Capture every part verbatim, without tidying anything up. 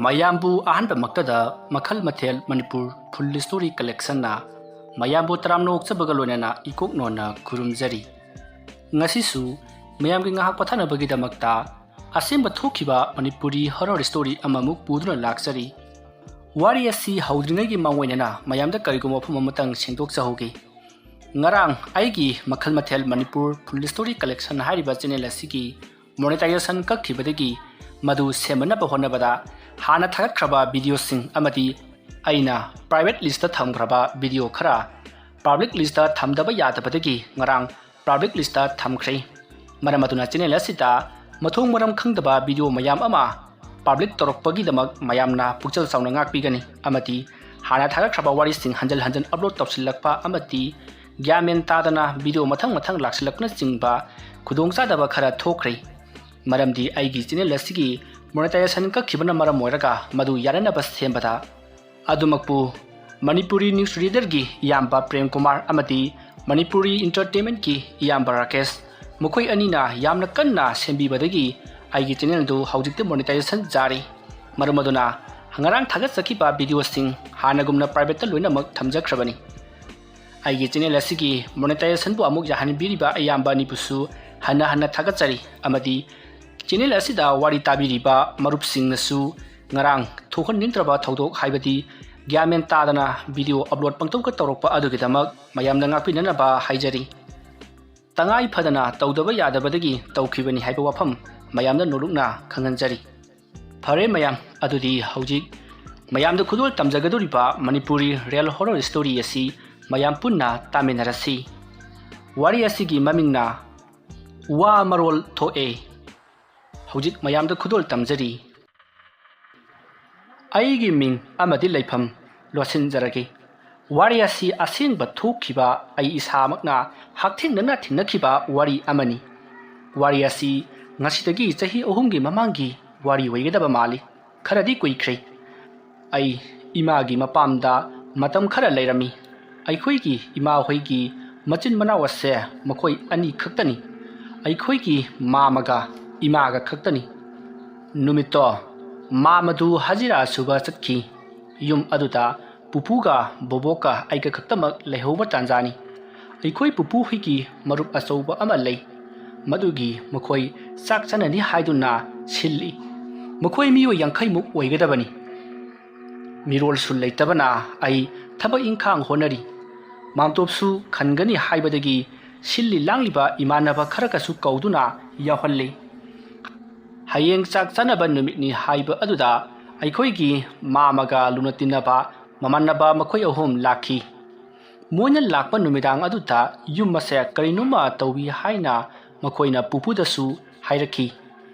ꯃꯌꯥꯝꯕꯨ ꯑꯍꯥꯟꯕꯃꯛꯇꯗ ꯃꯈꯜ ꯃꯊꯦꯜ ꯃꯅꯤꯄꯨꯔ ꯐꯨꯜ ꯁ꯭ꯇꯣꯔꯤ ꯀꯂꯦꯛꯁꯟꯅ ꯃꯌꯥꯝꯕꯨ ꯇꯔꯥꯝꯅ ꯑꯣꯛꯆꯕꯒ ꯂꯣꯏꯅꯅ ꯏꯀꯣꯛ ꯅꯣꯟꯅ ꯈꯨꯔꯨꯝꯖꯔꯤ꯫ ꯉꯁꯤꯁꯨ ꯃꯌꯥꯝꯒꯤ ꯉꯥꯏꯍꯥꯛ ꯄꯣꯊꯥꯅꯕꯒꯤꯗꯃꯛꯇ ꯑꯁꯦꯡꯕ ꯊꯣꯛꯈꯤꯕ ꯃꯅꯤꯄꯨꯔꯤ ꯍꯣꯔꯔ ꯁ꯭ꯇꯣꯔꯤ ꯑꯃꯃꯨꯛ ꯄꯨꯗꯨꯅ ꯂꯥꯛꯆꯔꯤ꯫ ꯋꯥꯔꯤ ꯑꯁꯤ ꯍꯧꯗ꯭ꯔꯤꯉꯩꯒꯤ ꯃꯥꯡꯑꯣꯏꯅꯅ ꯃꯌꯥꯝꯗ ꯀꯔꯤꯒꯨꯝꯕ ꯋꯥꯐꯝ ꯑꯃꯇꯪ ꯁꯦꯡꯗꯣꯛꯆꯍꯧꯒꯦ꯫ ꯉꯔꯥꯡ ꯑꯩꯒꯤ ꯃꯈꯜ ꯃꯊꯦꯜ ꯃꯅꯤꯄꯨꯔ ꯐꯨꯜ ꯁ꯭ꯇꯣꯔꯤ ꯀꯂꯦꯛꯁꯟ ꯍꯥꯏꯔꯤꯕ ꯆꯦꯅꯦꯜ ꯑꯁꯤꯒꯤ ꯃꯣꯅꯦꯇꯥꯏꯖꯦꯁꯟ ꯀꯛꯈꯤꯕꯗꯒꯤ ꯃꯗꯨ ꯁꯦꯝꯅꯅꯕ ꯍꯣꯠꯅꯕꯗ ꯍꯥꯟꯅ ꯊꯥꯒꯠꯈ꯭ꯔꯕ ꯚꯤꯗꯤꯑꯣꯁꯤꯡ ꯑꯃꯗꯤ ꯑꯩꯅ ꯄ꯭ꯔꯥꯏꯚꯦꯠ ꯂꯤꯁꯇ ꯊꯝꯈ꯭ꯔꯕ ꯚꯤꯗꯤꯑꯣ ꯈꯔ ꯄꯕ꯭ꯂꯤꯛ ꯂꯤꯁꯇ ꯊꯝꯗꯕ ꯌꯥꯗꯕꯗꯒꯤ ꯉꯔꯥꯡ ꯄꯕ꯭ꯂꯤꯛ ꯂꯤꯁꯇ ꯊꯝꯈ꯭ꯔꯦ꯫ ꯃꯔꯝ ꯑꯗꯨꯅ ꯆꯦꯅꯦꯜ ꯑꯁꯤꯗ ꯃꯊꯣꯡ ꯃꯔꯝ ꯈꯪꯗꯕ ꯚꯤꯗꯤꯑꯣ ꯃꯌꯥꯝ ꯑꯃ ꯄꯕ꯭ꯂꯤꯛ ꯇꯧꯔꯛꯄꯒꯤꯗꯃꯛ ꯃꯌꯥꯝꯅ ꯄꯨꯛꯆꯦꯜ ꯆꯥꯎꯅ ꯉꯥꯛꯄꯤꯒꯅꯤ ꯑꯃꯗꯤ ꯍꯥꯟꯅ ꯊꯥꯒꯠꯈ꯭ꯔꯕ ꯋꯥꯔꯤꯁꯤꯡ ꯍꯟꯖꯤꯟ ꯍꯟꯖꯤꯟ ꯑꯞꯂꯣꯗ ꯇꯧꯁꯤꯜꯂꯛꯄ ꯑꯃꯗꯤ ꯒ꯭ꯌꯥꯟ ꯃꯦꯟ ꯇꯥꯗꯅ ꯚꯤꯗꯤꯑꯣ ꯃꯊꯪ ꯃꯊꯪ ꯂꯥꯛꯁꯤꯜꯂꯛꯄꯅꯆꯤꯡꯕ ꯈꯨꯗꯣꯡꯆꯥꯗꯕ ꯈꯔ ꯊꯣꯛꯈ꯭ꯔꯦ꯫ ꯃꯔꯝꯗꯤ ꯑꯩꯒꯤ ꯆꯦꯅꯦꯜ ꯑꯁꯤꯒꯤ ꯃꯣꯅꯦꯇꯥꯏꯖꯦꯁꯟ ꯀꯛꯈꯤꯕꯅ ꯃꯔꯝ ꯑꯣꯏꯔꯒ ꯃꯗꯨ ꯌꯥꯅꯅꯕ ꯁꯦꯝꯕꯗ ꯑꯗꯨꯃꯛꯄꯨ ꯃꯅꯤꯄꯨꯔꯤ ꯅ꯭ꯌꯨꯁ ꯔꯤꯗꯔꯒꯤ ꯏꯌꯥꯝꯕ ꯄ꯭ꯔꯦꯝ ꯀꯨꯃꯥꯔ ꯑꯃꯗꯤ ꯃꯅꯤꯄꯨꯔꯤ ꯏꯟꯇꯔꯇꯦꯟꯃꯦꯟꯠꯀꯤ ꯏꯌꯥꯝꯕ ꯔꯥꯀꯦꯁ, ꯃꯈꯣꯏ ꯑꯅꯤꯅ ꯌꯥꯝꯅ ꯀꯟꯅ ꯁꯦꯝꯕꯤꯕꯗꯒꯤ ꯑꯩꯒꯤ ꯆꯦꯅꯦꯜꯗꯨ ꯍꯧꯖꯤꯛꯇꯤ ꯃꯣꯅꯦꯇꯥꯏꯖꯦꯁꯟ ꯌꯥꯔꯦ꯫ ꯃꯔꯝ ꯑꯗꯨꯅ ꯉꯔꯥꯡ ꯊꯥꯒꯠꯆꯈꯤꯕ ꯚꯤꯗꯤꯑꯣꯁꯤꯡ ꯍꯥꯟꯅꯒꯨꯝꯅ ꯄ꯭ꯔꯥꯏꯚꯦꯠꯇ ꯂꯣꯏꯅꯃꯛ ꯊꯝꯖꯈ꯭ꯔꯕꯅꯤ꯫ ꯑꯩꯒꯤ ꯆꯦꯅꯦꯜ ꯑꯁꯤꯒꯤ ꯃꯣꯅꯦꯇꯥꯏꯖꯦꯁꯟꯕꯨ ꯑꯃꯨꯛ ꯌꯥꯍꯟꯕꯤꯔꯤꯕ ꯑꯌꯥꯝꯕ ꯑꯅꯤꯕꯨꯁꯨ ꯍꯟꯅ ꯍꯟꯅ ꯊꯥꯒꯠꯆꯔꯤ ꯑꯃꯗꯤ ꯆꯦꯅꯦꯜ ꯑꯁꯤꯗ ꯋꯥꯔꯤ ꯇꯥꯕꯤꯔꯤꯕ ꯃꯔꯨꯞꯁꯤꯡꯅꯁꯨ ꯉꯔꯥꯡ ꯊꯣꯛꯍꯟꯅꯤꯡꯗ꯭ꯔꯕ ꯊꯧꯗꯣꯛ ꯍꯥꯏꯕꯗꯤ ꯒ꯭ꯌꯥꯟ ꯃꯦꯟ ꯇꯥꯗꯅ ꯚꯤꯗꯤꯑꯣ ꯑꯞꯂꯣꯗ ꯄꯪꯇꯧꯗ ꯇꯧꯔꯛꯄ ꯑꯗꯨꯒꯤꯗꯃꯛ ꯃꯌꯥꯝꯅ ꯉꯥꯛꯄꯤꯅꯅꯕ ꯍꯥꯏꯖꯔꯤ꯫ ꯇꯉꯥꯏ ꯐꯗꯅ ꯇꯧꯗꯕ ꯌꯥꯗꯕꯗꯒꯤ ꯇꯧꯈꯤꯕꯅꯤ ꯍꯥꯏꯕ ꯋꯥꯐꯝ ꯃꯌꯥꯝꯗ ꯅꯣꯂꯨꯛꯅ ꯈꯪꯍꯟꯖꯔꯤ꯫ ꯐꯔꯦ ꯃꯌꯥꯝ, ꯑꯗꯨꯗꯤ ꯍꯧꯖꯤꯛ ꯃꯌꯥꯝꯗ ꯈꯨꯗꯣꯜ ꯇꯝꯖꯒꯗꯧꯔꯤꯕ ꯃꯅꯤꯄꯨꯔꯤ ꯔꯤꯌꯦꯜ ꯍꯣꯔꯔ ꯁ꯭ꯇꯣꯔꯤ ꯑꯁꯤ ꯃꯌꯥꯝ ꯄꯨꯟꯅ ꯇꯥꯃꯤꯟꯅꯔꯁꯤ꯫ ꯋꯥꯔꯤ ꯑꯁꯤꯒꯤ ꯃꯃꯤꯡꯅ ꯋꯥ ꯃꯔꯣꯜ ꯊꯣꯛꯑꯦ꯫ ꯍꯧꯖꯤꯛ ꯃꯌꯥꯝꯗ ꯈꯨꯗꯣꯜ ꯇꯝꯖꯔꯤ꯫ ꯑꯩꯒꯤ ꯃꯤꯡ ꯑꯃꯗꯤ ꯂꯩꯐꯝ ꯂꯣꯠꯁꯤꯟꯖꯔꯒꯦ꯫ ꯋꯥꯔꯤ ꯑꯁꯤ ꯑꯁꯦꯡꯕ ꯊꯣꯛꯈꯤꯕ ꯑꯩ ꯏꯁꯥꯃꯛꯅ ꯍꯛꯊꯦꯡꯅꯅ ꯊꯦꯡꯅꯈꯤꯕ ꯋꯥꯔꯤ ꯑꯃꯅꯤ꯫ ꯋꯥꯔꯤ ꯑꯁꯤ ꯉꯁꯤꯗꯒꯤ ꯆꯍꯤ ꯑꯍꯨꯝꯒꯤ ꯃꯃꯥꯡꯒꯤ ꯋꯥꯔꯤ ꯑꯣꯏꯒꯗꯕ ꯃꯥꯜꯂꯤ꯫ ꯈꯔꯗꯤ ꯀꯨꯏꯈ꯭ꯔꯦ꯫ ꯑꯩ ꯏꯃꯥꯒꯤ ꯃꯄꯥꯝꯗ ꯃꯇꯝ ꯈꯔ ꯂꯩꯔꯝꯃꯤ꯫ ꯑꯩꯈꯣꯏꯒꯤ ꯏꯃꯥ ꯍꯣꯏꯒꯤ ꯃꯆꯤꯟ ꯃꯅꯥꯎ ꯑꯁꯦ ꯃꯈꯣꯏ ꯑꯅꯤ ꯈꯛꯇꯅꯤ꯫ ꯑꯩꯈꯣꯏꯒꯤ ꯃꯥꯃꯒ ꯏꯃꯥꯒ ꯈꯛꯇꯅꯤ꯫ ꯅꯨꯃꯤꯠꯇꯣ ꯃꯥꯃꯗꯨ ꯍꯖꯤꯔꯥ ꯁꯨꯕ ꯆꯠꯈꯤ꯫ ꯌꯨꯝ ꯑꯗꯨꯗ ꯄꯨꯄꯨꯒ ꯕꯣꯕꯣꯛꯀ ꯑꯩꯒ ꯈꯛꯇꯃꯛ ꯂꯩꯍꯧꯕ ꯇꯥꯟꯖꯥꯅꯤ꯫ ꯑꯩꯈꯣꯏ ꯄꯨꯄꯨ ꯍꯣꯏꯒꯤ ꯃꯔꯨꯞ ꯑꯆꯧꯕ ꯑꯃ ꯂꯩ꯫ ꯃꯗꯨꯒꯤ ꯃꯈꯣꯏ ꯆꯥꯛ ꯆꯥꯅꯅꯤ ꯍꯥꯏꯗꯨꯅ ꯁꯤꯜꯂꯤ꯫ ꯃꯈꯣꯏ ꯃꯤꯑꯣꯏ ꯌꯥꯡꯈꯩꯃꯨꯛ ꯑꯣꯏꯒꯗꯕꯅꯤ꯫ ꯃꯤꯔꯣꯜꯁꯨ ꯂꯩꯇꯕꯅ ꯑꯩ ꯊꯕꯛ ꯏꯪꯈꯥꯡ ꯍꯣꯠꯅꯔꯤ꯫ ꯃꯥꯝꯇꯣꯞꯁꯨ ꯈꯟꯒꯅꯤ ꯍꯥꯏꯕꯗꯒꯤ ꯁꯤꯜꯂꯤ ꯂꯥꯡꯂꯤꯕ ꯏꯃꯥꯟꯅꯕ ꯈꯔꯒꯁꯨ ꯀꯧꯗꯨꯅ ꯌꯥꯎꯍꯜꯂꯤ꯫ ꯍꯌꯦꯡ ꯆꯥꯛ ꯆꯥꯅꯕ ꯅꯨꯃꯤꯠꯅꯤ ꯍꯥꯏꯕ ꯑꯗꯨꯗ ꯑꯩꯈꯣꯏꯒꯤ ꯃꯥꯃꯒ ꯂꯨꯅ ꯇꯤꯟꯅꯕ ꯃꯃꯥꯟꯅꯕ ꯃꯈꯣꯏ ꯑꯍꯨꯝ ꯂꯥꯛꯈꯤ꯫ ꯃꯣꯏꯅ ꯂꯥꯛꯄ ꯅꯨꯃꯤꯗꯥꯡ ꯑꯗꯨꯗ ꯌꯨꯝ ꯑꯁꯦ ꯀꯔꯤꯅꯣꯝꯃ ꯇꯧꯏ ꯍꯥꯏꯅ ꯃꯈꯣꯏꯅ ꯄꯨꯄꯨꯗꯁꯨ ꯍꯥꯏꯔꯛꯈꯤ꯫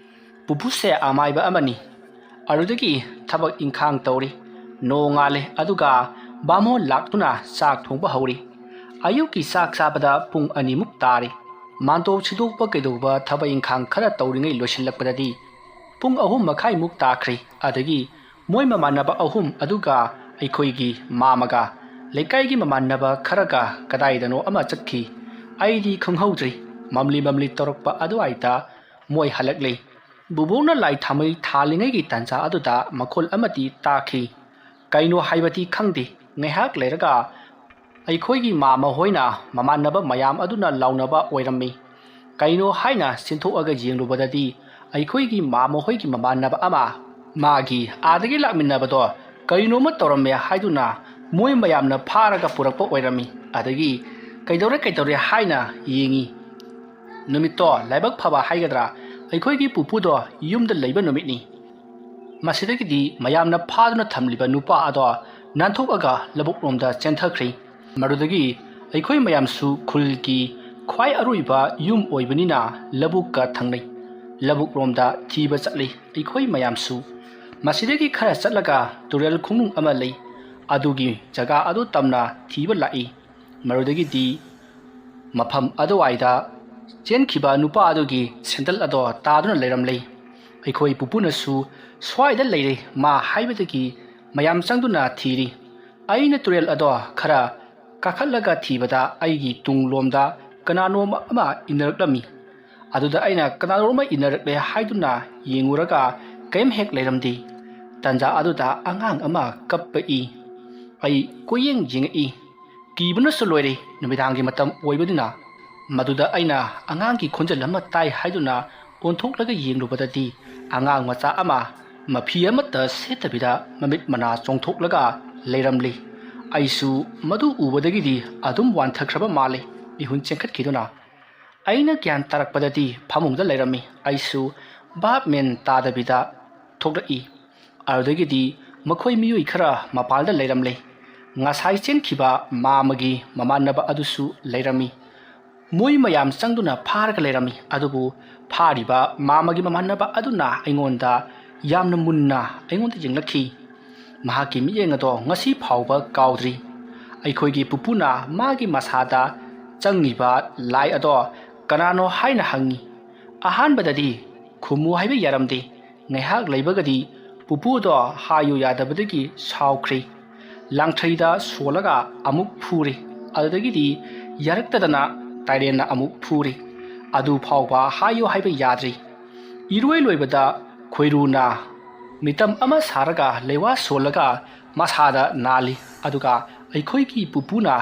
ꯄꯨꯄꯨꯁꯦ ꯑꯃꯥꯏꯕ ꯑꯃꯅꯤ꯫ ꯑꯗꯨꯗꯒꯤ ꯊꯕꯛ ꯏꯪꯈꯥꯡ ꯇꯧꯔꯤ꯫ ꯅꯣꯡꯉꯥꯜꯂꯦ, ꯑꯗꯨꯒ ꯕꯥꯃꯣꯟ ꯂꯥꯛꯇꯨꯅ ꯆꯥꯛ ꯊꯣꯡꯕ ꯍꯧꯔꯤ꯫ ꯑꯌꯨꯛꯀꯤ ꯆꯥꯛ ꯆꯥꯕꯗ ꯄꯨꯡ ꯑꯅꯤꯃꯨꯛ ꯇꯥꯔꯤ꯫ ꯃꯥꯟꯇꯣꯞ ꯁꯤꯗꯣꯛꯄ ꯀꯩꯗꯧꯕ ꯊꯕꯛ ꯏꯪꯈꯥꯡ ꯈꯔ ꯇꯧꯔꯤꯉꯩ ꯂꯣꯏꯁꯤꯜꯂꯛꯄꯗꯗꯤ ꯄꯨꯡ ꯑꯍꯨꯝ ꯃꯈꯥꯏꯃꯨꯛ ꯇꯥꯈ꯭ꯔꯦ꯫ ꯑꯗꯒꯤ ꯃꯣꯏ ꯃꯃꯥꯟꯅꯕ ꯑꯍꯨꯝ ꯑꯗꯨꯒ ꯑꯩꯈꯣꯏꯒꯤ ꯃꯥꯃꯒ ꯂꯩꯀꯥꯏꯒꯤ ꯃꯃꯥꯟꯅꯕ ꯈꯔꯒ ꯀꯗꯥꯏꯗꯅꯣ ꯑꯃ ꯆꯠꯈꯤ꯫ ꯑꯩꯗꯤ ꯈꯪꯍꯧꯗ꯭ꯔꯤ꯫ ꯃꯝꯂꯤ ꯃꯝꯂꯤ ꯇꯧꯔꯛꯄ ꯑꯗꯨꯋꯥꯏꯗ ꯃꯣꯏ ꯍꯜꯂꯛꯂꯦ꯫ ꯕꯨꯕꯣꯛꯅ ꯂꯥꯏ ꯊꯥꯃꯩ ꯊꯥꯜꯂꯤꯉꯩꯒꯤ ꯇꯥꯟꯖꯥ ꯑꯗꯨꯗ ꯃꯈꯣꯜ ꯑꯃꯗꯤ ꯇꯥꯈꯤ꯫ ꯀꯩꯅꯣ ꯍꯥꯏꯕꯗꯤ ꯈꯪꯗꯦ꯫ ꯉꯥꯏꯍꯥꯛ ꯂꯩꯔꯒ ꯑꯩꯈꯣꯏꯒꯤ ꯃꯥꯃ ꯍꯣꯏꯅ ꯃꯃꯥꯟꯅꯕ ꯃꯌꯥꯝ ꯑꯗꯨꯅ ꯂꯥꯎꯅꯕ ꯑꯣꯏꯔꯝꯃꯤ꯫ ꯀꯩꯅꯣ ꯍꯥꯏꯅ ꯆꯦꯟꯊꯣꯛꯑꯒ ꯌꯦꯡꯂꯨꯕꯗꯗꯤ ꯑꯩꯈꯣꯏꯒꯤ ꯃꯥꯃ ꯍꯣꯏꯒꯤ ꯃꯃꯥꯟꯅꯕ ꯑꯃ ꯃꯥꯒꯤ ꯑꯥꯗꯒꯤ ꯂꯥꯛꯃꯤꯟꯅꯕꯗꯣ ꯀꯔꯤꯅꯣꯃ ꯇꯧꯔꯝꯃꯦ ꯍꯥꯏꯗꯨꯅ ꯃꯣꯏ ꯃꯌꯥꯝꯅ ꯐꯥꯔꯒ ꯄꯨꯔꯛꯄ ꯑꯣꯏꯔꯝꯃꯤ꯫ ꯑꯗꯒꯤ ꯀꯩꯗꯧꯔꯦ ꯀꯩꯗꯧꯔꯦ ꯍꯥꯏꯅ ꯌꯦꯡꯉꯤ꯫ ꯅꯨꯃꯤꯠꯇꯣ ꯂꯥꯏꯕꯛ ꯐꯕ ꯍꯥꯏꯒꯗ꯭ꯔꯥ, ꯑꯩꯈꯣꯏꯒꯤ ꯄꯨꯄꯨꯗꯣ ꯌꯨꯝꯗ ꯂꯩꯕ ꯅꯨꯃꯤꯠꯅꯤ꯫ ꯃꯁꯤꯗꯒꯤꯗꯤ ꯃꯌꯥꯝꯅ ꯐꯥꯗꯨꯅ ꯊꯝꯂꯤꯕ ꯅꯨꯄꯥ ꯑꯗꯣ ꯅꯥꯟꯊꯣꯛꯑꯒ ꯂꯧꯕꯨꯛꯂꯣꯝꯗ ꯆꯦꯟꯊꯈ꯭ꯔꯦ꯫ ꯃꯗꯨꯗꯒꯤ ꯑꯩꯈꯣꯏ ꯃꯌꯥꯝꯁꯨ ꯈꯨꯜꯒꯤ ꯈ꯭ꯋꯥꯏ ꯑꯔꯣꯏꯕ ꯌꯨꯝ ꯑꯣꯏꯕꯅꯤꯅ ꯂꯧꯕꯨꯛꯀ ꯊꯪꯅꯩ꯫ ꯂꯧꯕꯨꯛꯂꯣꯝꯗ ꯊꯤꯕ ꯆꯠꯂꯤ ꯑꯩꯈꯣꯏ ꯃꯌꯥꯝꯁꯨ꯫ ꯃꯁꯤꯗꯒꯤ ꯈꯔ ꯆꯠꯂꯒ ꯇꯨꯔꯦꯜ ꯈꯣꯡꯅꯨꯡ ꯑꯃ ꯂꯩ꯫ ꯑꯗꯨꯒꯤ ꯖꯒꯥ ꯑꯗꯨ ꯇꯝꯅ ꯊꯤꯕ ꯂꯥꯛꯏ꯫ ꯃꯗꯨꯗꯒꯤꯗꯤ ꯃꯐꯝ ꯑꯗꯨꯋꯥꯏꯗ ꯆꯦꯟꯈꯤꯕ ꯅꯨꯄꯥ ꯑꯗꯨꯒꯤ ꯁꯦꯟꯗꯜ ꯑꯗꯣ ꯇꯥꯗꯨꯅ ꯂꯩꯔꯝꯂꯦ꯫ ꯑꯩꯈꯣꯏ ꯄꯨꯄꯨꯅꯁꯨ "ꯁ꯭ꯋꯥꯏꯗ ꯂꯩꯔꯦ ꯃꯥ" ꯍꯥꯏꯕꯗꯒꯤ ꯃꯌꯥꯝ ꯆꯪꯗꯨꯅ ꯊꯤꯔꯤ꯫ ꯑꯩꯅ ꯇꯨꯔꯦꯜ ꯑꯗꯣ ꯈꯔ ꯀꯥꯈꯠꯂꯒ ꯊꯤꯕꯗ ꯑꯩꯒꯤ ꯇꯨꯡꯂꯣꯝꯗ ꯀꯅꯥꯅꯣꯝ ꯑꯃ ꯏꯟꯅꯔꯛꯂꯝꯃꯤ꯫ ꯑꯗꯨꯗ ꯑꯩꯅ "ꯀꯅꯥꯅꯣꯝ ꯑꯃ ꯏꯟꯅꯔꯛꯂꯦ" ꯍꯥꯏꯗꯨꯅ ꯌꯦꯡꯉꯨꯔꯒ ꯀꯔꯤꯝ ꯍꯦꯛ ꯂꯩꯔꯝꯗꯦ꯫ ꯇꯟꯖꯥ ꯑꯗꯨꯗ ꯑꯉꯥꯡ ꯑꯃ ꯀꯞꯄꯛꯏ꯫ ꯑꯩ ꯀꯣꯏꯌꯦꯡ ꯌꯦꯡꯉꯛꯏ꯫ ꯀꯤꯕꯅꯁꯨ ꯂꯣꯏꯔꯦ꯫ ꯅꯨꯃꯤꯗꯥꯡꯒꯤ ꯃꯇꯝ ꯑꯣꯏꯕꯅꯤꯅ꯫ ꯃꯗꯨꯗ ꯑꯩꯅ ꯑꯉꯥꯡꯒꯤ ꯈꯣꯟꯖꯦꯜ ꯑꯃ ꯇꯥꯏ ꯍꯥꯏꯗꯨꯅ ꯑꯣꯟꯊꯣꯛꯂꯒ ꯌꯦꯡꯂꯨꯕꯗꯗꯤ, ꯑꯉꯥꯡ ꯃꯆꯥ ꯑꯃ ꯃꯐꯤ ꯑꯃꯠꯇ ꯁꯦꯠꯇꯕꯤꯗ ꯃꯃꯤꯠ ꯃꯅꯥ ꯆꯣꯡꯊꯣꯛꯂꯒ ꯂꯩꯔꯝꯂꯤ꯫ ꯑꯩꯁꯨ ꯃꯗꯨ ꯎꯕꯗꯒꯤꯗꯤ ꯑꯗꯨꯝ ꯋꯥꯟꯊꯈ꯭ꯔꯕ ꯃꯥꯜꯂꯤ, ꯃꯤꯍꯨꯟ ꯆꯦꯟꯈꯠꯈꯤꯗꯨꯅ꯫ ꯑꯩꯅ ꯒ꯭ꯌꯥꯟ ꯇꯥꯔꯛꯄꯗꯗꯤ ꯐꯃꯨꯡꯗ ꯂꯩꯔꯝꯃꯤ꯫ ꯑꯩꯁꯨ ꯚꯥꯞ ꯃꯦꯟ ꯇꯥꯗꯕꯤꯗ ꯊꯣꯛꯂꯛꯏ꯫ ꯑꯗꯨꯗꯒꯤꯗꯤ ꯃꯈꯣꯏ ꯃꯤꯑꯣꯏ ꯈꯔ ꯃꯄꯥꯜꯗ ꯂꯩꯔꯝꯂꯦ꯫ ꯉꯁꯥꯏ ꯆꯦꯟꯈꯤꯕ ꯃꯥꯃꯒꯤ ꯃꯃꯥꯟꯅꯕ ꯑꯗꯨꯁꯨ ꯂꯩꯔꯝꯃꯤ꯫ ꯃꯣꯏ ꯃꯌꯥꯝ ꯆꯪꯗꯨꯅ ꯐꯥꯔꯒ ꯂꯩꯔꯝꯃꯤ꯫ ꯑꯗꯨꯕꯨ ꯐꯥꯔꯤꯕ ꯃꯥꯃꯒꯤ ꯃꯃꯥꯟꯅꯕ ꯑꯗꯨꯅ ꯑꯩꯉꯣꯟꯗ ꯌꯥꯝꯅ ꯃꯨꯟꯅ ꯑꯩꯉꯣꯟꯗ ꯌꯦꯡꯂꯛꯈꯤ꯫ ꯃꯍꯥꯛꯀꯤ ꯃꯤꯠꯌꯦꯡ ꯑꯗꯣ ꯉꯁꯤ ꯐꯥꯎꯕ ꯀꯥꯎꯗ꯭ꯔꯤ꯫ ꯑꯩꯈꯣꯏꯒꯤ ꯄꯨꯄꯨꯅ ꯃꯥꯒꯤ ꯃꯁꯥꯗ ꯆꯪꯉꯤꯕ ꯂꯥꯏ ꯑꯗꯣ ꯀꯅꯥꯅꯣ ꯍꯥꯏꯅ ꯍꯪꯉꯤ꯫ ꯑꯍꯥꯟꯕꯗꯗꯤ ꯈꯨꯝꯃꯨ ꯍꯥꯏꯕ ꯌꯥꯔꯝꯗꯦ꯫ ꯉꯥꯏꯍꯥꯛ ꯂꯩꯕꯒꯗꯤ ꯄꯨꯄꯨꯗꯣ ꯍꯥꯏꯌꯨ ꯌꯥꯗꯕꯗꯒꯤ ꯁꯥꯎꯈ꯭ꯔꯦ꯫ ꯂꯥꯡꯊ꯭ꯔꯩꯗ ꯁꯣꯜꯂꯒ ꯑꯃꯨꯛ ꯐꯨꯔꯦ꯫ ꯑꯗꯨꯗꯒꯤꯗꯤ ꯌꯥꯔꯛꯇꯗꯅ ꯇꯥꯏꯔꯦꯟꯅ ꯑꯃꯨꯛ ꯐꯨꯔꯦ꯫ ꯑꯗꯨ ꯐꯥꯎꯕ ꯍꯥꯏꯌꯨ ꯍꯥꯏꯕ ꯌꯥꯗ꯭ꯔꯤ꯫ ꯏꯔꯣꯏ ꯂꯣꯏꯕꯗ ꯈꯣꯏꯔꯨꯅ ꯃꯤꯇꯝ ꯑꯃ ꯁꯥꯔꯒ ꯂꯩꯋꯥ ꯁꯣꯜꯂꯒ ꯃꯁꯥꯗ ꯅꯥꯜꯂꯤ꯫ ꯑꯗꯨꯒ ꯑꯩꯈꯣꯏꯒꯤ ꯄꯨꯄꯨꯅ,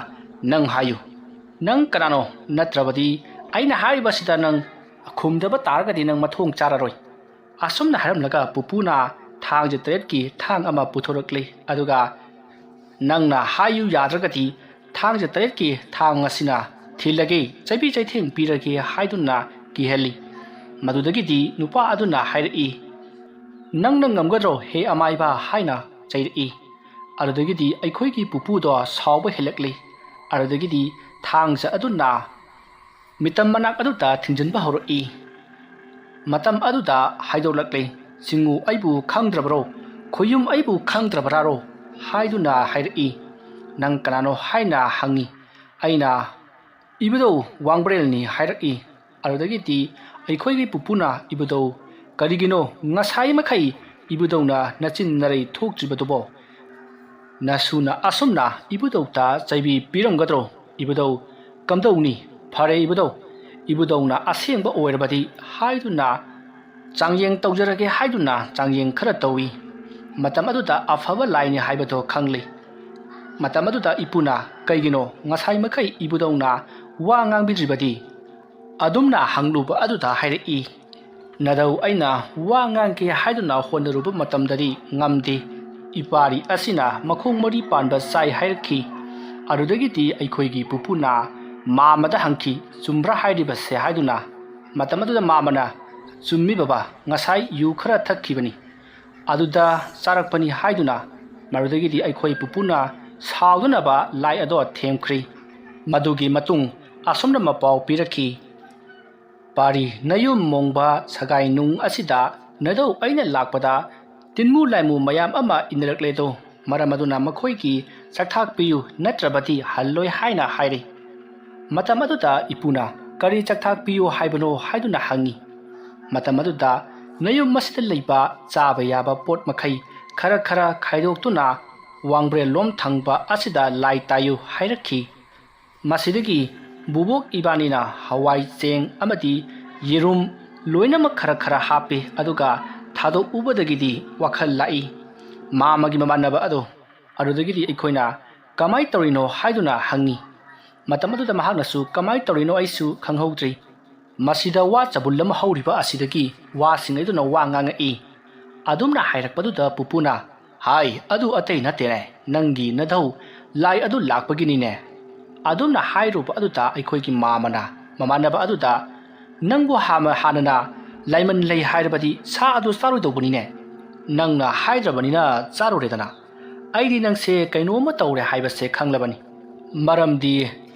"ꯅꯪ ꯍꯥꯏꯌꯨ, ꯅꯪ ꯀꯅꯥꯅꯣ? ꯅꯠꯇ꯭ꯔꯕꯗꯤ ꯑꯩꯅ ꯍꯥꯏꯔꯤꯕꯁꯤꯗ ꯅꯪ ꯈꯨꯝꯗꯕ ꯇꯥꯔꯒꯗꯤ ꯅꯪ ꯃꯊꯣꯡ ꯆꯥꯔꯔꯣꯏ"꯫ ꯑꯁꯨꯝꯅ ꯍꯥꯏꯔꯝꯂꯒ ꯄꯨꯄꯨꯅ ꯊꯥꯡꯁꯦ ꯇꯔꯦꯠꯀꯤ ꯊꯥꯡ ꯑꯃ ꯄꯨꯊꯣꯔꯛꯂꯤ꯫ ꯑꯗꯨꯒ, "ꯅꯪꯅ ꯍꯥꯏꯌꯨ ꯌꯥꯗ꯭ꯔꯒꯗꯤ ꯊꯥꯡꯁꯦ ꯇꯔꯦꯠꯀꯤ ꯊꯥꯡ ꯑꯁꯤꯅ ꯊꯤꯜꯂꯒꯦ, ꯆꯩꯕꯤ ꯆꯩꯊꯦꯡ ꯄꯤꯔꯒꯦ" ꯍꯥꯏꯗꯨꯅ ꯀꯤꯍꯜꯂꯤ꯫ ꯃꯗꯨꯗꯒꯤꯗꯤ ꯅꯨꯄꯥ ꯑꯗꯨꯅ ꯍꯥꯏꯔꯛꯏ, "ꯅꯪꯅ ꯉꯝꯒꯗ꯭ꯔꯣ, ꯍꯦ ꯑꯃꯥꯏꯕ?" ꯍꯥꯏꯅ ꯆꯩꯔꯛꯏ꯫ ꯑꯗꯨꯗꯒꯤꯗꯤ ꯑꯩꯈꯣꯏꯒꯤ ꯄꯨꯄꯨꯗꯣ ꯁꯥꯎꯕ ꯍꯦꯜꯂꯛꯂꯤ꯫ ꯑꯗꯨꯗꯒꯤꯗꯤ ꯊꯥꯡꯁꯦ ꯑꯗꯨꯅ ꯃꯤꯇꯝ ꯃꯅꯥꯛ ꯑꯗꯨꯗ ꯊꯤꯡꯖꯤꯟꯕ ꯍꯧꯔꯛꯏ꯫ ꯃꯇꯝ ꯑꯗꯨꯗ ꯍꯥꯏꯗꯣꯛꯂꯛꯂꯤ, "ꯁꯤꯡꯉꯨ ꯑꯩꯕꯨ ꯈꯪꯗ꯭ꯔꯕꯔꯣ? ꯈꯣꯌꯨꯝ ꯑꯩꯕꯨ ꯈꯪꯗ꯭ꯔꯕꯔꯥꯔꯣ?" ꯍꯥꯏꯗꯨꯅ ꯍꯥꯏꯔꯛꯏ꯫ "ꯅꯪ ꯀꯅꯥꯅꯣ?" ꯍꯥꯏꯅ ꯍꯪꯉꯤ꯫ ꯑꯩꯅ, "ꯏꯕꯨꯙꯧ ꯋꯥꯡꯕ꯭ꯔꯦꯜꯅꯤ" ꯍꯥꯏꯔꯛꯏ꯫ ꯑꯗꯨꯗꯒꯤꯗꯤ ꯑꯩꯈꯣꯏꯒꯤ ꯄꯨꯄꯨꯅ, "ꯏꯕꯨꯙꯧ, ꯀꯔꯤꯒꯤꯅꯣ ꯉꯁꯥꯏ ꯃꯈꯩ ꯏꯕꯨꯙꯧꯅ ꯅꯆꯤꯟ ꯅꯔꯩ ꯊꯣꯛꯇ꯭ꯔꯤꯕꯗꯨꯕꯣ? ꯅꯁꯨꯅ ꯑꯁꯨꯝꯅ ꯏꯕꯨꯙꯧꯗ ꯆꯩꯕꯤ ꯄꯤꯔꯝꯒꯗ꯭ꯔꯣ? ꯏꯕꯨꯙꯧ ꯀꯝꯗꯧꯅꯤ? ꯐꯔꯦ ꯏꯕꯨꯙꯧ, ꯏꯕꯨꯙꯧꯅ ꯑꯁꯦꯡꯕ ꯑꯣꯏꯔꯕꯗꯤ" ꯍꯥꯏꯗꯨꯅ ꯆꯥꯡꯌꯦꯡ ꯇꯧꯖꯔꯒꯦ ꯍꯥꯏꯗꯨꯅ ꯆꯥꯡꯌꯦꯡ ꯈꯔ ꯇꯧꯏ꯫ ꯃꯇꯝ ꯑꯗꯨꯗ ꯑꯐꯕ ꯂꯥꯏꯅꯤ ꯍꯥꯏꯕꯗꯣ ꯈꯪꯂꯤ꯫ ꯃꯇꯝ ꯑꯗꯨꯗ ꯏꯄꯨꯅ, "ꯀꯩꯒꯤꯅꯣ ꯉꯁꯥꯏ ꯃꯈꯩ ꯏꯕꯨꯗꯧꯅ ꯋꯥ ꯉꯥꯡꯕꯤꯗ꯭ꯔꯤꯕꯗꯤ?" ꯑꯗꯨꯝꯅ ꯍꯪꯂꯨꯕ ꯑꯗꯨꯗ ꯍꯥꯏꯔꯛꯏ, "ꯅꯙꯧ, ꯑꯩꯅ ꯋꯥ ꯉꯥꯡꯒꯦ ꯍꯥꯏꯗꯨꯅ ꯍꯣꯠꯅꯔꯨꯕ ꯃꯇꯝꯗꯗꯤ ꯉꯝꯗꯦ꯫ ꯏꯄꯥꯔꯤ ꯑꯁꯤꯅ ꯃꯈꯣꯡ ꯃꯔꯤ ꯄꯥꯟꯕ ꯆꯥꯏ ꯍꯥꯏꯔꯛꯈꯤ꯫ ꯑꯗꯨꯗꯒꯤꯗꯤ ꯑꯩꯈꯣꯏꯒꯤ ꯄꯨꯄꯨꯅ ꯃꯥꯃꯗ ꯍꯪꯈꯤ, 'ꯆꯨꯝꯕ꯭ꯔꯥ ꯍꯥꯏꯔꯤꯕꯁꯦ?' ꯍꯥꯏꯗꯨꯅ꯫ ꯃꯇꯝ ꯑꯗꯨꯗ ꯃꯥꯃꯅ, 'ꯆꯨꯝꯃꯤ ꯕꯕꯥ, ꯉꯁꯥꯏ ꯌꯨ ꯈꯔ ꯊꯛꯈꯤꯕꯅꯤ꯫ ꯑꯗꯨꯗ ꯆꯥꯔꯛꯄꯅꯤ' ꯍꯥꯏꯗꯨꯅ꯫ ꯃꯗꯨꯗꯒꯤꯗꯤ ꯑꯩꯈꯣꯏ ꯄꯨꯄꯨꯅ ꯁꯥꯎꯗꯅꯕ ꯂꯥꯏ ꯑꯗꯣ ꯊꯦꯝꯈ꯭ꯔꯤ꯫ ꯃꯗꯨꯒꯤ ꯃꯇꯨꯡ ꯑꯁꯨꯝꯅ ꯃꯄꯥꯎ ꯄꯤꯔꯛꯈꯤ, "ꯄꯥꯔꯤ, ꯅꯌꯨꯝ ꯃꯣꯡꯕ ꯁꯒꯥꯏ ꯅꯨꯡ ꯑꯁꯤꯗ ꯅꯙꯧ ꯑꯩꯅ ꯂꯥꯛꯄꯗ ꯇꯤꯟꯃꯨ ꯂꯥꯏꯃꯨ ꯃꯌꯥꯝ ꯑꯃ ꯏꯟꯅꯔꯛꯂꯦꯗꯣ꯫ ꯃꯔꯝ ꯑꯗꯨꯅ ꯃꯈꯣꯏꯒꯤ ꯆꯥꯛꯊꯥꯛ ꯄꯤꯌꯨ, ꯅꯠꯇ꯭ꯔꯕꯗꯤ ꯍꯜꯂꯣꯏ" ꯍꯥꯏꯅ ꯍꯥꯏꯔꯤ꯫ ꯃꯇꯝ ꯑꯗꯨꯗ ꯏꯄꯨꯅ, "ꯀꯔꯤ ꯆꯥꯛꯊꯥꯛ ꯄꯤꯌꯨ ꯍꯥꯏꯕꯅꯣ?" ꯍꯥꯏꯗꯨꯅ ꯍꯪꯉꯤ꯫ ꯃꯇꯝ ꯑꯗꯨꯗ ꯅꯌꯨꯝ ꯑꯁꯤꯗ ꯂꯩꯕ ꯆꯥꯕ ꯌꯥꯕ ꯄꯣꯠ ꯃꯈꯩ ꯈꯔ ꯈꯔ ꯈꯥꯏꯗꯣꯛꯇꯨꯅ ꯋꯥꯡꯕ꯭ꯔꯦꯜꯂꯣꯝ ꯊꯪꯕ ꯑꯁꯤꯗ ꯂꯥꯏ ꯇꯥꯏꯌꯨ ꯍꯥꯏꯔꯛꯈꯤ꯫ ꯃꯁꯤꯗꯒꯤ ꯕꯨꯕꯣꯛ ꯏꯕꯥꯅꯤꯅ ꯍꯋꯥꯏ, ꯆꯦꯡ ꯑꯃꯗꯤ ꯌꯦꯔꯨꯝ ꯂꯣꯏꯅꯃꯛ ꯈꯔ ꯈꯔ ꯍꯥꯞꯄꯤ, ꯑꯗꯨꯒ ꯊꯥꯗꯣꯛꯎꯕꯗꯒꯤꯗꯤ ꯋꯥꯈꯜ ꯂꯥꯛꯏ꯫ ꯃꯥꯃꯒꯤ ꯃꯃꯥꯟꯅꯕ ꯑꯗꯣ꯫ ꯑꯗꯨꯗꯒꯤꯗꯤ ꯑꯩꯈꯣꯏꯅ "ꯀꯃꯥꯏ ꯇꯧꯔꯤꯅꯣ?" ꯍꯥꯏꯗꯨꯅ ꯍꯪꯉꯤ꯫ ꯃꯇꯝ ꯑꯗꯨꯗ ꯃꯍꯥꯛꯅꯁꯨ, "ꯀꯃꯥꯏ ꯇꯧꯔꯤꯅꯣ ꯑꯩꯁꯨ ꯈꯪꯍꯧꯗ꯭ꯔꯤ꯫ ꯃꯁꯤꯗ ꯋꯥ ꯆꯕꯨꯜ ꯑꯃ ꯍꯧꯔꯤꯕ ꯑꯁꯤꯗꯒꯤ ꯋꯥꯁꯤꯡ ꯑꯗꯨꯅ ꯋꯥ ꯉꯥꯡꯉꯛꯏ"꯫ ꯑꯗꯨꯝꯅ ꯍꯥꯏꯔꯛꯄꯗꯨꯗ ꯄꯨꯄꯨꯅ, "ꯍꯥꯏ, ꯑꯗꯨ ꯑꯇꯩ ꯅꯠꯇꯦꯅꯦ, ꯅꯪꯒꯤ ꯅꯙꯧ ꯂꯥꯏ ꯑꯗꯨ ꯂꯥꯛꯄꯒꯤꯅꯤꯅꯦ"꯫ ꯑꯗꯨꯝꯅ ꯍꯥꯏꯔꯨꯕ ꯑꯗꯨꯗ ꯑꯩꯈꯣꯏꯒꯤ ꯃꯥꯃꯅ ꯃꯃꯥꯟꯅꯕ ꯑꯗꯨꯗ, "ꯅꯪꯕꯨ ꯍꯥꯟꯅ ꯍꯥꯟꯅꯅ ꯂꯥꯏꯃꯟ ꯂꯩ ꯍꯥꯏꯔꯕꯗꯤ ꯁꯥ ꯑꯗꯨ ꯆꯥꯔꯣꯏꯗꯧꯕꯅꯤꯅꯦ꯫ ꯅꯪꯅ ꯍꯥꯏꯗ꯭ꯔꯕꯅꯤꯅ ꯆꯥꯔꯨꯔꯦꯗꯅ꯫ ꯑꯩꯗꯤ ꯅꯪꯁꯦ ꯀꯩꯅꯣꯝꯃ ꯇꯧꯔꯦ ꯍꯥꯏꯕꯁꯦ ꯈꯪꯂꯕꯅꯤ꯫ ꯃꯔꯝꯗꯤ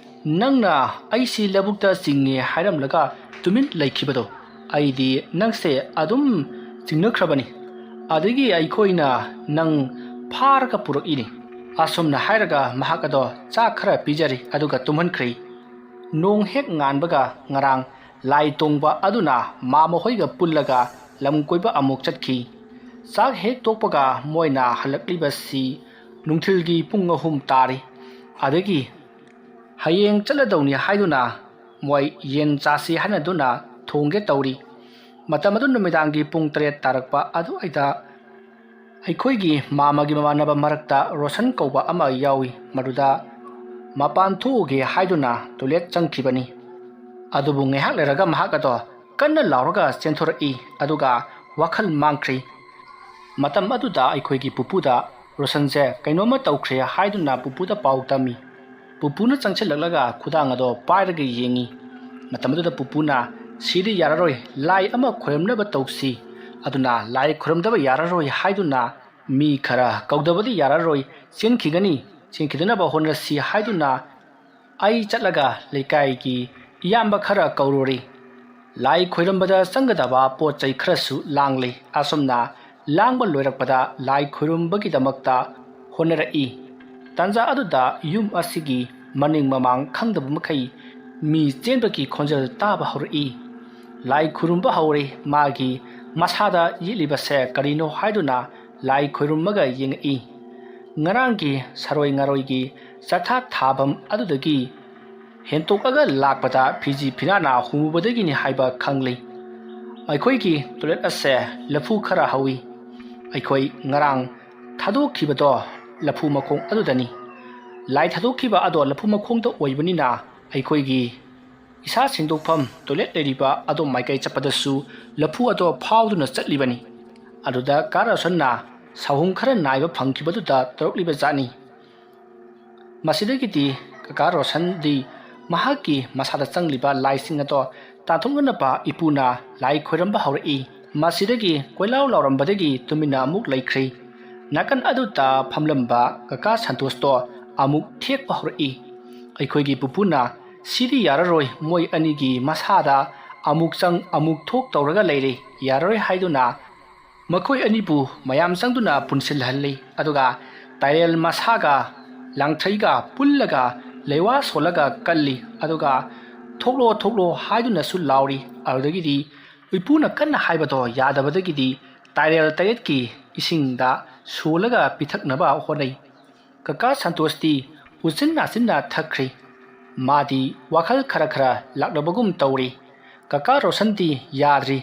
ꯅꯪꯅ ꯑꯩꯁꯤ ꯂꯧꯕꯨꯛꯇ ꯆꯤꯡꯉꯦ ꯍꯥꯏꯔꯝꯂꯒ ꯇꯨꯃꯤꯟ ꯂꯩꯈꯤꯕꯗꯣ, ꯑꯩꯗꯤ ꯅꯪꯁꯦ ꯑꯗꯨꯝ ꯆꯤꯡꯅꯈ꯭ꯔꯕꯅꯤ꯫ ꯑꯗꯒꯤ ꯑꯩꯈꯣꯏꯅ ꯅꯪ ꯐꯥꯔꯒ ꯄꯨꯔꯛꯏꯅꯤ"꯫ ꯑꯁꯨꯝꯅ ꯍꯥꯏꯔꯒ ꯃꯍꯥꯛ ꯑꯗꯣ ꯆꯥꯛ ꯈꯔ ꯄꯤꯖꯔꯤ, ꯑꯗꯨꯒ ꯇꯨꯝꯍꯟꯈ꯭ꯔꯦ꯫ ꯅꯣꯡ ꯍꯦꯛ ꯉꯥꯟꯕꯒ ꯉꯔꯥꯡ ꯂꯥꯏ ꯇꯣꯡꯕ ꯑꯗꯨꯅ ꯃꯥꯃ ꯍꯣꯏꯒ ꯄꯨꯜꯂꯒ ꯂꯝ ꯀꯣꯏꯕ ꯑꯃꯨꯛ ꯆꯠꯈꯤ꯫ ꯆꯥꯛ ꯍꯦꯛ ꯇꯣꯛꯄꯒ ꯃꯣꯏꯅ ꯍꯜꯂꯛꯂꯤꯕꯁꯤ ꯅꯨꯡꯊꯤꯜꯒꯤ ꯄꯨꯡ ꯑꯍꯨꯝ ꯇꯥꯔꯤ꯫ ꯑꯗꯒꯤ ꯍꯌꯦꯡ ꯆꯠꯂꯗꯧꯅꯤ ꯍꯥꯏꯗꯨꯅ ꯃꯣꯏ ꯌꯦꯟ ꯆꯥꯁꯤ ꯍꯥꯏꯅꯗꯨꯅ ꯊꯣꯡꯒꯦ ꯇꯧꯔꯤ꯫ ꯃꯇꯝ ꯑꯗꯨ ꯅꯨꯃꯤꯗꯥꯡꯒꯤ ꯄꯨꯡ ꯇꯔꯦꯠ ꯇꯥꯔꯛꯄ ꯑꯗꯨꯋꯥꯏꯗ ꯑꯩꯈꯣꯏꯒꯤ ꯃꯥꯃꯒꯤ ꯃꯃꯥꯟꯅꯕ ꯃꯔꯛꯇ ꯔꯣꯁꯟ ꯀꯧꯕ ꯑꯃ ꯌꯥꯎꯏ꯫ ꯃꯗꯨꯗ ꯃꯄꯥꯟ ꯊꯣꯛꯎꯒꯦ ꯍꯥꯏꯗꯨꯅ ꯇꯣꯏꯂꯦꯠ ꯆꯪꯈꯤꯕꯅꯤ꯫ ꯑꯗꯨꯕꯨ ꯉꯥꯏꯍꯥꯛ ꯂꯩꯔꯒ ꯃꯍꯥꯛ ꯑꯗꯣ ꯀꯟꯅ ꯂꯥꯎꯔꯒ ꯆꯦꯟꯊꯣꯔꯛꯏ, ꯑꯗꯨꯒ ꯋꯥꯈꯜ ꯃꯥꯡꯈ꯭ꯔꯤ꯫ ꯃꯇꯝ ꯑꯗꯨꯗ ꯑꯩꯈꯣꯏꯒꯤ ꯄꯨꯄꯨꯗ ꯔꯣꯁꯟꯁꯦ ꯀꯩꯅꯣꯝꯃ ꯇꯧꯈ꯭ꯔꯦ ꯍꯥꯏꯗꯨꯅ ꯄꯨꯄꯨꯗ ꯄꯥꯎ ꯇꯝꯃꯤ꯫ ꯄꯨꯄꯨꯅ ꯆꯪꯁꯤꯜꯂꯛꯂꯒ ꯈꯨꯗꯥꯡ ꯑꯗꯣ ꯄꯥꯏꯔꯒ ꯌꯦꯡꯉꯤ꯫ ꯃꯇꯝ ꯑꯗꯨꯗ ꯄꯨꯄꯨꯅ, "ꯁꯤꯗꯤ ꯌꯥꯔꯔꯣꯏ, ꯂꯥꯏ ꯑꯃ ꯈꯣꯏꯔꯝꯅꯕ ꯇꯧꯁꯤ꯫ ꯑꯗꯨꯅ ꯂꯥꯏ ꯈꯣꯏꯔꯝꯗꯕ ꯌꯥꯔꯔꯣꯏ ꯍꯥꯏꯗꯨꯅ ꯃꯤ ꯈꯔ ꯀꯧꯗꯕꯗꯤ ꯌꯥꯔꯔꯣꯏ, ꯆꯦꯟꯈꯤꯒꯅꯤ, ꯆꯦꯟꯈꯤꯗꯅꯕ ꯍꯣꯠꯅꯁꯤ" ꯍꯥꯏꯗꯨꯅ ꯑꯩ ꯆꯠꯂꯒ ꯂꯩꯀꯥꯏꯒꯤ ꯏꯌꯥꯝꯕ ꯈꯔ ꯀꯧꯔꯨꯔꯤ꯫ ꯂꯥꯏ ꯈꯣꯏꯔꯝꯕꯗ ꯆꯪꯒꯗꯕ ꯄꯣꯠ ꯆꯩ ꯈꯔꯁꯨ ꯂꯥꯡꯂꯤ꯫ ꯑꯁꯨꯝꯅ ꯂꯥꯡꯕ ꯂꯣꯏꯔꯛꯄꯗ ꯂꯥꯏ ꯈꯣꯏꯔꯝꯕꯒꯤꯗꯃꯛꯇ ꯍꯣꯠꯅꯔꯛꯏ꯫ ꯇꯥꯟꯖꯥ ꯑꯗꯨꯗ ꯌꯨꯝ ꯑꯁꯤꯒꯤ ꯃꯅꯤꯡ ꯃꯃꯥꯡ ꯈꯪꯗꯕ ꯃꯈꯩ ꯃꯤ ꯆꯦꯟꯕꯒꯤ ꯈꯣꯟꯖꯦꯜ ꯇꯥꯕ ꯍꯧꯔꯛꯏ꯫ ꯂꯥꯏ ꯈꯨꯔꯨꯝꯕ ꯍꯧꯔꯦ꯫ ꯃꯥꯒꯤ ꯃꯁꯥꯗ ꯌꯦꯠꯂꯤꯕꯁꯦ ꯀꯔꯤꯅꯣ ꯍꯥꯏꯗꯨꯅ ꯂꯥꯏ ꯈꯨꯔꯨꯝꯃꯒ ꯌꯦꯡꯉꯛꯏ꯫ ꯉꯔꯥꯡꯒꯤ ꯁꯔꯣꯏ ꯉꯥꯔꯣꯏꯒꯤ ꯆꯠꯊꯥ ꯊꯥꯐꯝ ꯑꯗꯨꯗꯒꯤ ꯍꯦꯟꯇꯣꯛꯂꯒ ꯂꯥꯛꯄꯗ ꯐꯤꯖꯤ ꯐꯤꯅꯥꯅ ꯍꯨꯝꯃꯨꯕꯗꯒꯤꯅꯤ ꯍꯥꯏꯕ ꯈꯪꯂꯤ꯫ ꯑꯩꯈꯣꯏꯒꯤ ꯇꯣꯏꯂꯦꯠ ꯑꯁꯦ ꯂꯐꯨ ꯈꯔ ꯍꯧꯏ꯫ ꯑꯩꯈꯣꯏ ꯉꯔꯥꯡ ꯊꯥꯗꯣꯛꯈꯤꯕꯗꯣ ꯂꯐꯨ ꯃꯈꯣꯡ ꯑꯗꯨꯗꯅꯤ꯫ ꯂꯥꯏ ꯊꯥꯗꯣꯛꯈꯤꯕ ꯑꯗꯣ ꯂꯐꯨ ꯃꯈꯣꯡꯗ ꯑꯣꯏꯕꯅꯤꯅ ꯑꯩꯈꯣꯏꯒꯤ ꯏꯁꯥ ꯁꯦꯡꯗꯣꯛꯐꯝ ꯇꯣꯏꯂꯦꯠ ꯂꯩꯔꯤꯕ ꯑꯗꯣꯝ ꯃꯥꯏꯀꯩ ꯆꯠꯄꯗꯁꯨ ꯂꯐꯨ ꯑꯗꯣ ꯐꯥꯎꯗꯨꯅ ꯆꯠꯂꯤꯕꯅꯤ꯫ ꯑꯗꯨꯗ ꯀꯥ ꯔꯣꯁꯟꯅ ꯁꯥꯍꯨꯝ ꯈꯔ ꯅꯥꯏꯕ ꯐꯪꯈꯤꯕꯗꯨꯗ ꯇꯧꯔꯛꯂꯤꯕ ꯖꯥꯠꯅꯤ꯫ ꯃꯁꯤꯗꯒꯤꯗꯤ ꯀꯀꯥ ꯔꯣꯁꯟꯗꯤ ꯃꯍꯥꯛꯀꯤ ꯃꯁꯥꯗ ꯆꯪꯂꯤꯕ ꯂꯥꯏꯁꯤꯡ ꯑꯗꯣ ꯇꯥꯟꯊꯣꯛꯅꯅꯕ ꯏꯄꯨꯅ ꯂꯥꯏ ꯈꯣꯏꯔꯝꯕ ꯍꯧꯔꯛꯏ꯫ ꯃꯁꯤꯗꯒꯤ ꯀꯣꯏꯂꯥꯎ ꯂꯥꯎꯔꯝꯕꯗꯒꯤ ꯇꯨꯃꯤꯟꯅ ꯑꯃꯨꯛ ꯂꯩꯈ꯭ꯔꯦ꯫ ꯅꯥꯀꯟ ꯑꯗꯨꯗ ꯐꯝꯂꯝꯕ ꯀꯀꯥ ꯁꯟꯇꯣꯁꯇꯣ ꯑꯃꯨꯛ ꯊꯦꯛꯄ ꯍꯧꯔꯛꯏ꯫ ꯑꯩꯈꯣꯏꯒꯤ ꯄꯨꯄꯨꯅ, "ꯁꯤꯗꯤ ꯌꯥꯔꯔꯣꯏ, ꯃꯣꯏ ꯑꯅꯤꯒꯤ ꯃꯁꯥꯗ ꯑꯃꯨꯛ ꯆꯪ ꯑꯃꯨꯛ ꯊꯣꯛ ꯇꯧꯔꯒ ꯂꯩꯔꯦ, ꯌꯥꯔꯔꯣꯏ" ꯍꯥꯏꯗꯨꯅ ꯃꯈꯣꯏ ꯑꯅꯤꯕꯨ ꯃꯌꯥꯝ ꯆꯪꯗꯨꯅ ꯄꯨꯟꯁꯤꯜꯍꯜꯂꯤ꯫ ꯑꯗꯨꯒ ꯇꯥꯏꯔꯦꯜ ꯃꯁꯥꯒ ꯂꯥꯡꯊ꯭ꯔꯩꯒ ꯄꯨꯜꯂꯒ ꯂꯩꯋꯥ ꯁꯣꯜꯂꯒ ꯀꯜꯂꯤ꯫ ꯑꯗꯨꯒ "ꯊꯣꯛꯂꯣ, ꯊꯣꯛꯂꯣ" ꯍꯥꯏꯗꯨꯅꯁꯨ ꯂꯥꯎꯔꯤ꯫ ꯑꯗꯨꯗꯒꯤꯗꯤ ꯏꯄꯨꯅ ꯀꯟꯅ ꯍꯥꯏꯕꯗꯣ ꯌꯥꯗꯕꯗꯒꯤꯗꯤ ꯇꯥꯏꯔꯦꯜ ꯇꯔꯦꯠꯀꯤ ꯏꯁꯤꯡꯗ ꯁꯣꯜꯂꯒ ꯄꯤꯊꯛꯅꯕ ꯍꯣꯠꯅꯩ꯫ ꯀꯀꯥ ꯁꯟꯇꯣꯁꯇꯤ ꯎꯆꯤꯟ ꯅꯥꯆꯤꯟꯅ ꯊꯛꯈ꯭ꯔꯤ꯫ ꯃꯥꯗꯤ ꯋꯥꯈꯜ ꯈꯔ ꯈꯔ ꯂꯥꯛꯅꯕꯒꯨꯝ ꯇꯧꯔꯤ꯫ ꯀꯀꯥ ꯔꯣꯁꯟꯗꯤ ꯌꯥꯗ꯭ꯔꯤ꯫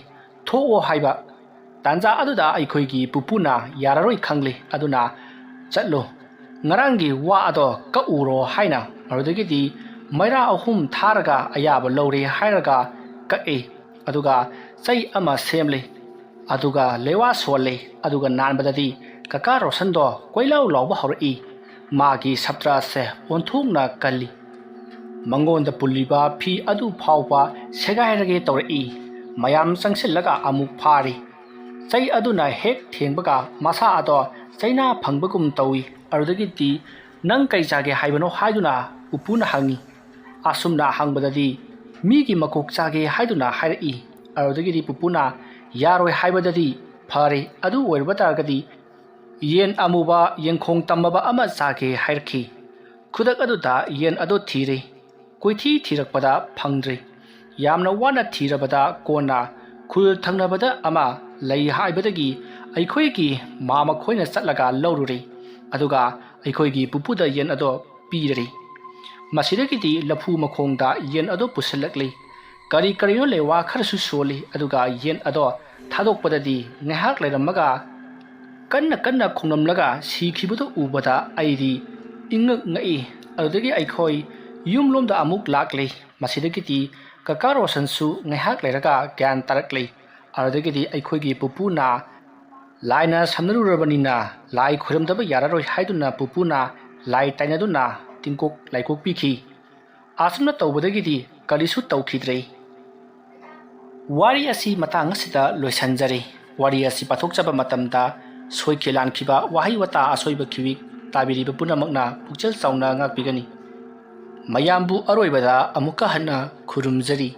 ꯊꯣꯛꯑꯣ ꯍꯥꯏꯕ꯫ ꯇꯥꯟꯖꯥ ꯑꯗꯨꯗ ꯑꯩꯈꯣꯏꯒꯤ ꯄꯨꯄꯨꯅ ꯌꯥꯔꯔꯣꯏ ꯈꯪꯂꯤ, ꯑꯗꯨꯅ ꯆꯠꯂꯨ, ꯉꯔꯥꯡꯒꯤ ꯋꯥ ꯑꯗꯣ ꯀꯛꯎꯔꯣ ꯍꯥꯏꯅ꯫ ꯑꯗꯨꯗꯒꯤꯗꯤ ꯃꯩꯔꯥ ꯑꯍꯨꯝ ꯊꯥꯔꯒ ꯑꯌꯥꯕ ꯂꯧꯔꯦ ꯍꯥꯏꯔꯒ ꯀꯛꯏ꯫ ꯑꯗꯨꯒ ꯆꯩ ꯑꯃ ꯁꯦꯝꯂꯤ꯫ ꯑꯗꯨꯒ ꯂꯩꯋꯥ ꯁꯣꯜꯂꯤ꯫ ꯑꯗꯨꯒ ꯅꯥꯟꯕꯗꯗꯤ ꯀꯀꯥ ꯔꯣꯁꯟꯗꯣ ꯀꯣꯏꯂꯥꯎ ꯂꯥꯎꯕ ꯍꯧꯔꯛꯏ꯫ ꯃꯥꯒꯤ ꯁꯞꯇ꯭ꯔꯥꯁꯦ ꯑꯣꯟꯊꯣꯛꯅ ꯀꯜꯂꯤ꯫ ꯃꯉꯣꯟꯗ ꯄꯨꯜꯂꯤꯕ ꯐꯤ ꯑꯗꯨ ꯐꯥꯎꯕ ꯁꯦꯒꯥꯏꯔꯒꯦ ꯇꯧꯔꯛꯏ꯫ ꯃꯌꯥꯝ ꯆꯪꯁꯤꯜꯂꯒ ꯑꯃꯨꯛ ꯐꯥꯔꯤ꯫ ꯆꯩ ꯑꯗꯨꯅ ꯍꯦꯛ ꯊꯦꯡꯕꯒ ꯃꯁꯥ ꯑꯗꯣ ꯆꯩꯅꯥ ꯐꯪꯕꯒꯨꯝ ꯇꯧꯏ꯫ ꯑꯗꯨꯗꯒꯤꯗꯤ "ꯅꯪ ꯀꯩ ꯆꯥꯒꯦ ꯍꯥꯏꯕꯅꯣ?" ꯍꯥꯏꯗꯨꯅ ꯄꯨꯄꯨꯅ ꯍꯪꯉꯤ꯫ ꯑꯁꯨꯝꯅ ꯍꯪꯕꯗꯗꯤ "ꯃꯤꯒꯤ ꯃꯀꯣꯛ ꯆꯥꯒꯦ" ꯍꯥꯏꯗꯨꯅ ꯍꯥꯏꯔꯛꯏ꯫ ꯑꯗꯨꯗꯒꯤꯗꯤ ꯄꯨꯄꯨꯅ "ꯌꯥꯔꯣꯏ" ꯍꯥꯏꯕꯗꯗꯤ "ꯐꯔꯦ, ꯑꯗꯨ ꯑꯣꯏꯔꯕ ꯇꯥꯔꯒꯗꯤ ꯌꯦꯟ ꯑꯃꯨꯕ ꯌꯦꯡꯈꯣꯡ ꯇꯝꯃꯕ ꯑꯃ ꯆꯥꯒꯦ" ꯍꯥꯏꯔꯛꯈꯤ꯫ ꯈꯨꯗꯛ ꯑꯗꯨꯗ ꯌꯦꯟ ꯑꯗꯨ ꯊꯤꯔꯦ꯫ ꯀꯣꯏꯊꯤ ꯊꯤꯔꯛꯄꯗ ꯐꯪꯗ꯭ꯔꯦ꯫ ꯌꯥꯝꯅ ꯋꯥꯅ ꯊꯤꯔꯕꯗ ꯀꯣꯟꯅ ꯈꯨꯜ ꯊꯪꯅꯕꯗ ꯑꯃ ꯂꯩ ꯍꯥꯏꯕꯗꯒꯤ ꯑꯩꯈꯣꯏꯒꯤ ꯃꯥꯃꯈꯣꯏꯅ ꯆꯠꯂꯒ ꯂꯧꯔꯨꯔꯦ꯫ ꯑꯗꯨꯒ ꯑꯩꯈꯣꯏꯒꯤ ꯄꯨꯄꯨꯗ ꯌꯦꯟ ꯑꯗꯣ ꯄꯤꯔꯦ꯫ ꯃꯁꯤꯗꯒꯤꯗꯤ ꯂꯐꯨ ꯃꯈꯣꯡꯗ ꯌꯦꯟ ꯑꯗꯣ ꯄꯨꯁꯤꯜꯂꯛꯂꯤ꯫ ꯀꯔꯤ ꯀꯔꯤꯅꯣ ꯂꯩꯋꯥ ꯈꯔꯁꯨ ꯁꯣꯜꯂꯤ꯫ ꯑꯗꯨꯒ ꯌꯦꯟ ꯑꯗꯣ ꯊꯥꯗꯣꯛꯄꯗꯗꯤ ꯉꯥꯏꯍꯥꯛ ꯂꯩꯔꯝꯃꯒ ꯀꯟꯅ ꯀꯟꯅ ꯈꯣꯡꯂꯝꯂꯒ ꯁꯤꯈꯤꯕꯗꯨ ꯎꯕꯗ ꯑꯩꯗꯤ ꯏꯉꯛ ꯉꯛꯏ꯫ ꯑꯗꯨꯗꯒꯤ ꯑꯩꯈꯣꯏ ꯌꯨꯝꯂꯣꯝꯗ ꯑꯃꯨꯛ ꯂꯥꯛꯂꯤ꯫ ꯃꯁꯤꯗꯒꯤꯗꯤ ꯀꯀꯥ ꯔꯣꯁꯟꯁꯨ ꯉꯥꯏꯍꯥꯛ ꯂꯩꯔꯒ ꯒ꯭ꯌꯥꯟ ꯇꯥꯔꯛꯂꯤ꯫ ꯑꯗꯨꯗꯒꯤꯗꯤ ꯑꯩꯈꯣꯏꯒꯤ ꯄꯨꯄꯨꯅ "ꯂꯥꯏꯅ ꯁꯝꯅꯔꯨꯔꯕꯅꯤꯅ ꯂꯥꯏ ꯈꯣꯏꯔꯝꯗꯕ ꯌꯥꯔꯔꯣꯏ" ꯍꯥꯏꯗꯨꯅ ꯄꯨꯄꯨꯅ ꯂꯥꯏ ꯇꯥꯏꯅꯗꯨꯅ ꯇꯤꯡꯀꯣꯛ ꯂꯥꯏꯀꯣꯛ ꯄꯤꯈꯤ꯫ ꯑꯁꯨꯝꯅ ꯇꯧꯕꯗꯒꯤꯗꯤ ꯀꯔꯤꯁꯨ ꯇꯧꯈꯤꯗ꯭ꯔꯦ꯫ ꯋꯥꯔꯤ ꯑꯁꯤ ꯃꯇꯥꯡ ꯑꯁꯤꯗ ꯂꯣꯏꯁꯤꯟꯖꯔꯦ꯫ ꯋꯥꯔꯤ ꯑꯁꯤ ꯄꯥꯊꯣꯛꯆꯕ ꯃꯇꯝꯗ ꯁꯣꯏꯈꯤ ꯂꯥꯟꯈꯤꯕ, ꯋꯥꯍꯩ ꯋꯥꯇꯥ ꯑꯁꯣꯏꯕ ꯈꯤꯋꯤꯛ ꯇꯥꯕꯤꯔꯤꯕ ꯄꯨꯝꯅꯃꯛꯅ ꯄꯨꯛꯆꯦꯜ ꯆꯥꯎꯅ ꯉꯥꯛꯄꯤꯒꯅꯤ꯫ ꯃꯌꯥꯝꯕꯨ ꯑꯔꯣꯏꯕꯗ ꯑꯃꯨꯛꯀ ꯍꯟꯅ ꯈꯨꯔꯨꯝꯖꯔꯤ꯫